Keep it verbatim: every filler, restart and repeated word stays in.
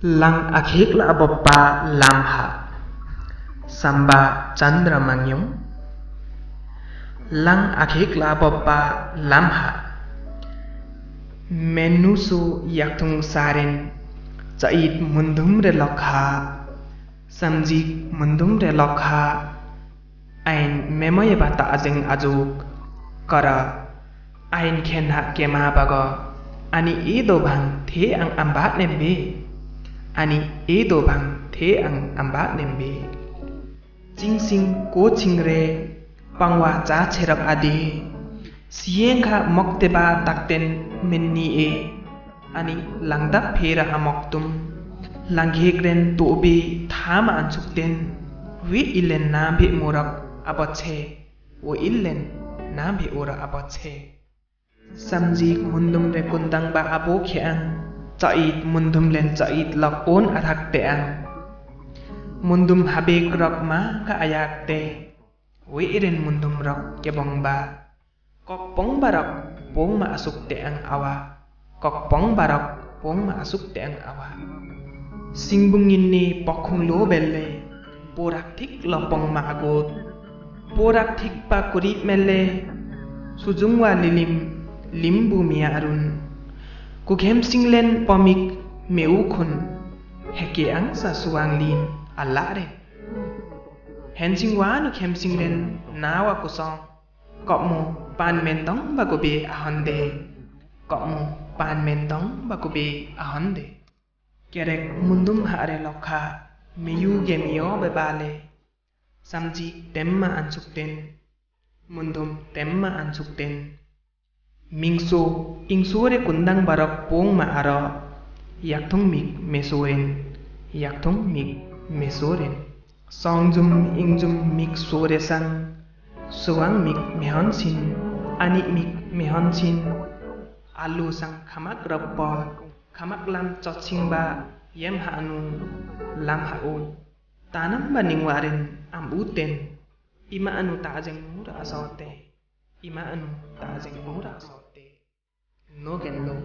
Lang akhik la boppa lamha. Samba Chandra Mangyung. Lang akhik la boppa lamha. Menusu yaktung sarin, chait mundum re lokha, samjik mundum re lokha, ain memoye ba tajeng ajuk kara, ain khenha kema bago, ani edo bang the ang ambat nembe, ani edo bang the ang ambat nembe. Chingsing ko chingre, pangwa cha cherap ade, siyengkha mokte ba takten menni e, ani langdap phera amoktum, langhek ren tobe thama ansukten, we ilen nambe murak abotse, we ilen nambe ura abotse. Samjik mundum re kundang ba abo kheang, chait mundum len chait lak on arak teang. Mundum habek rak ma ka ayak te, we iren mundum rak kebong ba. Kok pong ba rak pong ma asuk teang awa. Kok pong ba rak pong ma asuk teang awa. Singbung inni pokhung lo belle, porak thik lo pong ma agot. Porak thik pa kuri mele, sujungwa lilim, limbu mia arun. Kukhem singlen pomik meu khun, heke angsa suwang lin alare. Hensing wanu khem singlen nawa kusong, kopmu pan mendong ba kube ahonde. Kopmu pan mendong ba kube ahonde. Kerek mundum hare lokha, meyu ge mio bebale. Samjik temma ansukten, mundum temma ansukten. Mingso, ingsore kundang ba rak pong ma aro, yaktung mik mesoren, yaktung mik mesoren. Songjum ingjum mik sore sang, suwang mik mehonsin, ani mik mehonsin. Alu sang khamak rappa, khamak lam chotsing ba, yem hanu, lam hau. Tanam ba ningwaren ambuten, ima anu tajeng mura asote, ima anu tajeng mura asote. No gen lo.